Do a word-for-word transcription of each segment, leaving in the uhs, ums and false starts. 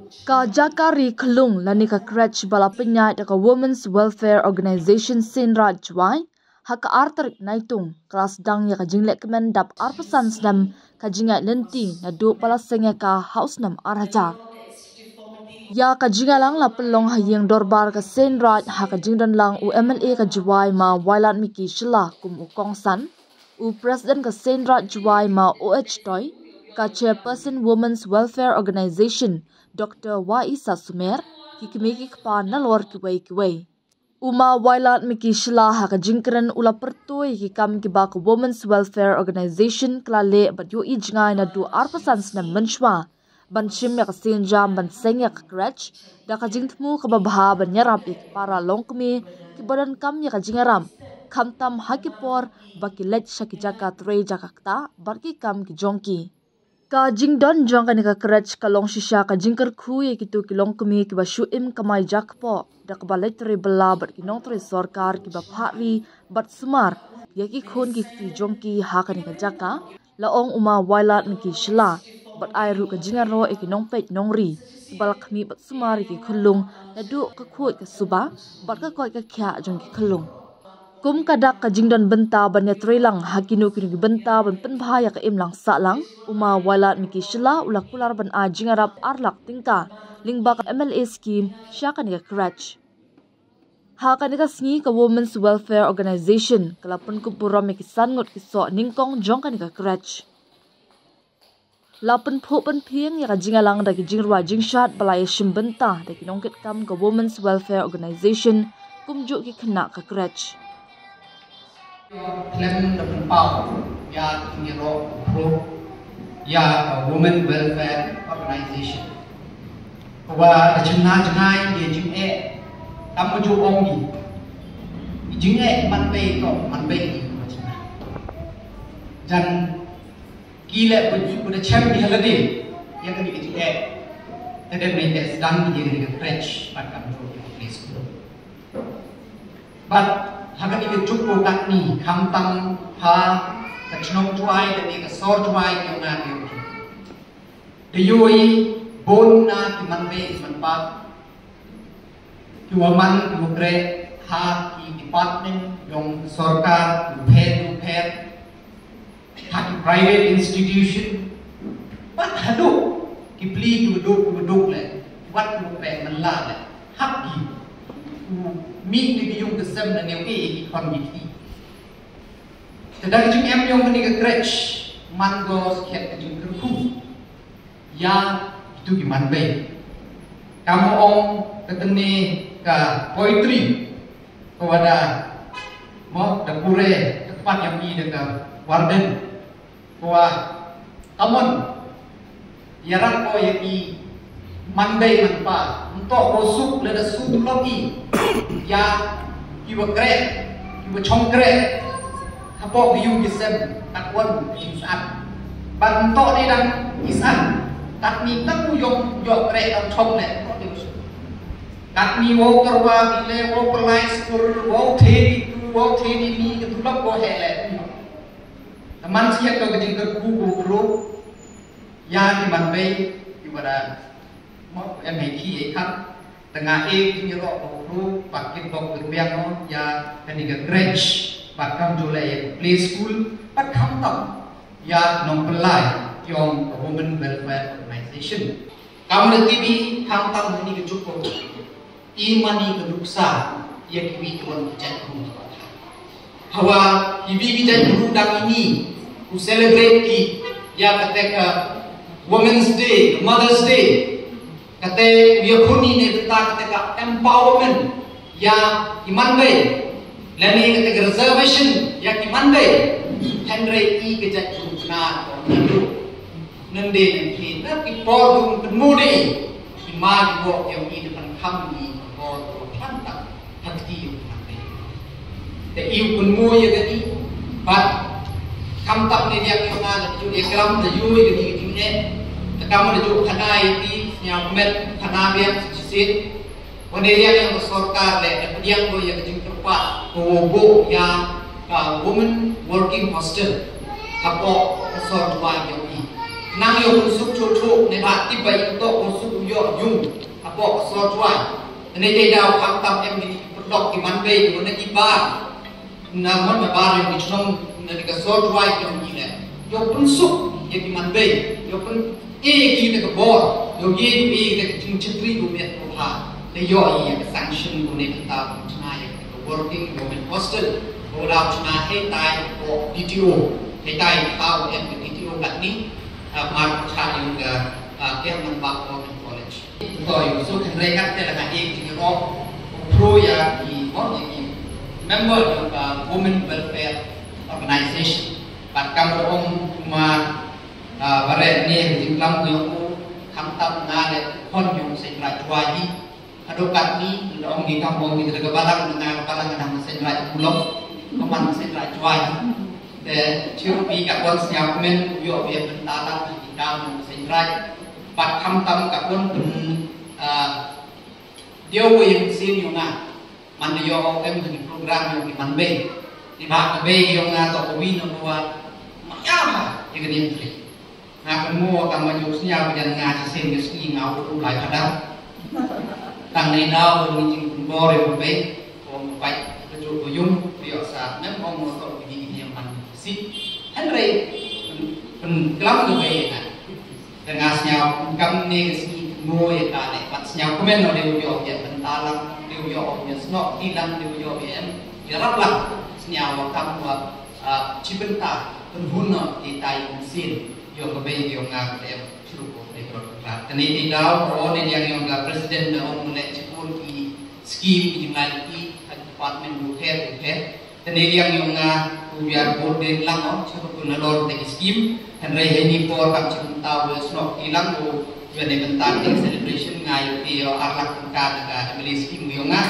Ka jaka ri khlung lane ka crèche ba la pynïaid da ka Women's Welfare Organization Seinraij Jowai ha ka ar tarik Naitung ka la sdang ïa ka jinglehkmen dap arphew san snem ka jingïaid lynti naduh ba la seng ïa ka ha u snem ar hajar. Ïa ka jingïalang la pynlong ha ïing dorbar ka Seinraij ha ka jingdon lang u M L A ka Jowai Ma Wailadmiki Shylla kum u kongsan, u President ka Seinraij Jowai Ma O H Toi, ka Chairperson Women's Welfare Organization Doctor Waisa Sumer, ki kmie ki kpa nalor kiwei kiwei. U Ma Wailadmiki Shylla ha ka jingkren u la pyrthuh ïa ki kam kiba ka Women's Welfare Organization ka la leh bad ïohi jngai naduh arphew san snem mynshuwa ban shim ïa ka sienjam ban seng ïa ka crèche da ka jingthmu kaba bha ban ïarap ïa ki para longkmie kiba donkam ïa ka jingïarap, khamtam ha ki por ba ki leit sha ki jaka trei jaka ktah bad ki kam ki jong ki. Ka jingdon jong kane ka crèche ka long shisha ka jingkyrkhu ïa kito ki longkmie kiba shu im kamai jakpoh da kaba leit trei bylla bad ki nongtrei sorkar kiba phah ri bad sumar ïa ki khun ki kti jong ki ha kane ka jaka, la ong u Ma Wailadmiki Shylla. Bad ai ruh ka jingïaroh ïa ki nongpeit nongri kiba la khmih bad sumar ïa ki khyllung naduh ka khuid ka suba bad ka koit ka khiah jong ki khyllung. Kum ka dak ka jingdon bynta ban ïatreilang ha kino kino ki bynta ban pynbha ïa ka imlang sahlang, u Ma Wailadmiki Shylla u la kular ban ai jingïarap ar lak tyngka lyngba ka M L A scheme sha kane ka crèche. Ha kane ka sngi ka Women's Welfare Organization ka la pynkup burom ïa ki san ngut ki soh nyngkong jong kane ka crèche. La pynphuh pynphieng ïa ka jingïalang da ki jingrwai jingshad ba la ïashim bynta da ki nongkitkam ka Women's Welfare Organization kumjuh ki khynnah ka crèche. Khlem da pynpaw ïa ka jingïaroh khruh ïa ka Women Welfare Organization, ka wa da chynna jngai ïa jingeh, kam ju ong ïa jingeh man bei to man bei ïa jingeh. Jan ki leh ba ju da chem ki halade ïa kane ka jingeh. Te dei ne te sdang ïa kane ka crèche bad kam ju ïa ka preschool. Bad ha kane ka juk ko katni khamtam ha ka chnong Jowai kane ka sor Jowai ki ong na ki ong. Da ïohi bun na ki man bei man pa, ki wa man ki wa kreh ha ki department jong sorkar, ki pher ki pher, ha ki private institution. Bad haduh ki pli ki wa duk ki wa duk leh, wat ki wa peh man la leh, hap ki u mih na ki yung ka sem na neu e ki khon ki kti. Te da ka jingem jong kane ka crèche man ko skhet ka jingkyrkhu ïa kitu ki man bei. Kam ong ka tynne ka poetry, ka wa da mo da pure ka pat ïa mi da ka warden, ka wa kamon ïarap ko ïa ki man bei man pa, nto ko suk lada suk loki ïa ki wa kreh, ki wa chong kreh hapoh ki yung ki sem, kat wan ki sat. Ban nto ne dang ki sat, kat ni tak u yong ïoh kreh dang chong leh, nto ne u suk. Kat ni wow terwa ki le wow perlai skur, wow the ni tu, wow the ni ni, ka tulop wow he leh. Ka man siat ka jingkyrkhu ko bro ïa ki man bei ki wa da mo em hei ki e khat. Tengah e ki ngi ro ko bro, pakit bok ki biang mo ïa kane ka crèche, bad kam ju leh ïa play school, bad khamtam ïa nongpynlai yong ka Women Welfare Organization. Kam da tibi khamtam ha kane ka juk ko i mani ka nuksa ïa kiwi ki wan ki jaitbru. Hawa kiwi ki jaitbru dang ini u celebrate ki ïa kata ka Women's Day, Mother's Day. Kata u ïakhun ne kata, kata ka empowerment ïa ki man bei. Lane kata ka reservation ïa ki man bei. Hynrei i ka jaitbru kane ka nadu. Nang de nang ki na ki por dum pynmu de ki ma ki bok ïa ki da pynkham ni ka por dum pyntak ha ki ïa ki. Te i u pynmu ïa ka ni bad kam tak ne diak ïa nga da ju ïa klam da ju ïa ka ni ka jingeh. Te kam da ju khana ïa ki sñiaw met khana biang shisien. Wan ïa ïa ka sorkar le da pdiang ko ïa ka jingkyrpad ko wo bo ïa ka women working hostel hapoh ka sor Dubai ïa ki. Nang ïa u suk chok chok ne ba tip ba ïa to u suk ïa Yung hapoh ka sor Jwai. Te ne dei daw khamtam em ki pynlok ki man bei, ki wan na ki bar. Na mon na bar yung ki chnong na ka sor Jwai ki wan ki le. Yow pynsuk ïa ki man bei, yow pyn e ki te ka bor, yow ye ki te ka jingchakri ko miat ko ha. Te yow ïa ka sanction ko ne ka ta chna ïa ka working women hostel. Ko daw chna hei tai ko D T O, hei tai ka em ka D T O kat ni. Mar ka cha yung ka kem nang ba ko college. To yung so kan rei kat te la ka ek jingïaroh pro ïa ki, mo, ïa ki member yung ka Women Welfare Organization. Bad kam da ong ma, ah, ba rei ne ka jingklam ko yung ko, khamtam nga le khon yung Seiñ Raij Jwai hi. Haduh katni da ong ki kam ong ki da ka balang, nga ka balang, nga Seiñ Raij Mulong, ka man Seiñ Raij Jwai. Te chirup ïa ka wan sñiaw kmen, u yoh ïa bynta lang ki kam ong Seiñ Raij. Bad khamtam ka wan pyn, ah, diaw ïa sien yung nga. Man da yoh em ha ki program yung ki man bei. Ni ba ka bei yung nga to ko wi no ko wa. Ma ya ma, ïa ka niam tri. Nga kynmaw ka ma juk sñiaw ka jan nga chi sien ka sngi nga u lai phadar. Tang nei daw ni jingkynmaw re ko bei. Ko mo pai ka juk ko yung, ko yoh sa nem ong mo to ko ni ni man si. Hynrei pyn, pynklam ka bei nga. Te nga sñiaw kam ne ka sngi kynmaw ïa ka ne. Bad sñiaw kmen no dei u yoh ïa bynta lang, dei u yoh ïa snoh ti lang, dei u yoh ïa em ïa rap lang. Sñiaw kam wa, ah, chi bynta pynhun no ti tai mynsiem. Ïoh ka bei ïoh nga ka em chirup ko te ko rat. Te ne ti daw ko ne ïa ïoh nga president ne ong ne chipun ki scheme ki jinglai ki ha department ko her ko her. Te ne ïa ïoh nga u biar ko de lang ong chirup ko na lor te ki scheme. Hynrei hei ni por kam chi bynta u snoh ki lang u biar ne bynta te celebration nga ïoh ti ïoh ar lak ka na ka M L A scheme ïoh nga.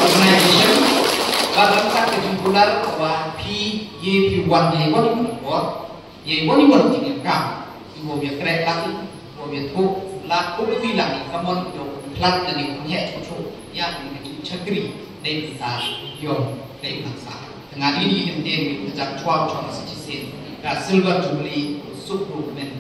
Organization. Ba bynta ka jingkular wa phi ye phi wan ne wan ni por. Ye wan ni wan ti ka. Iwo ye krek lak, iwo ye tu, lak ko ti lak ni kamon do plat na ni ko he tu tu. Ya ni ka chakri dei bynta ïoh dei bynta sa. Tengah ni ni kan dei ni ka jam chwa chwa sa chi sen. Ka silver jubilee ko suk ko men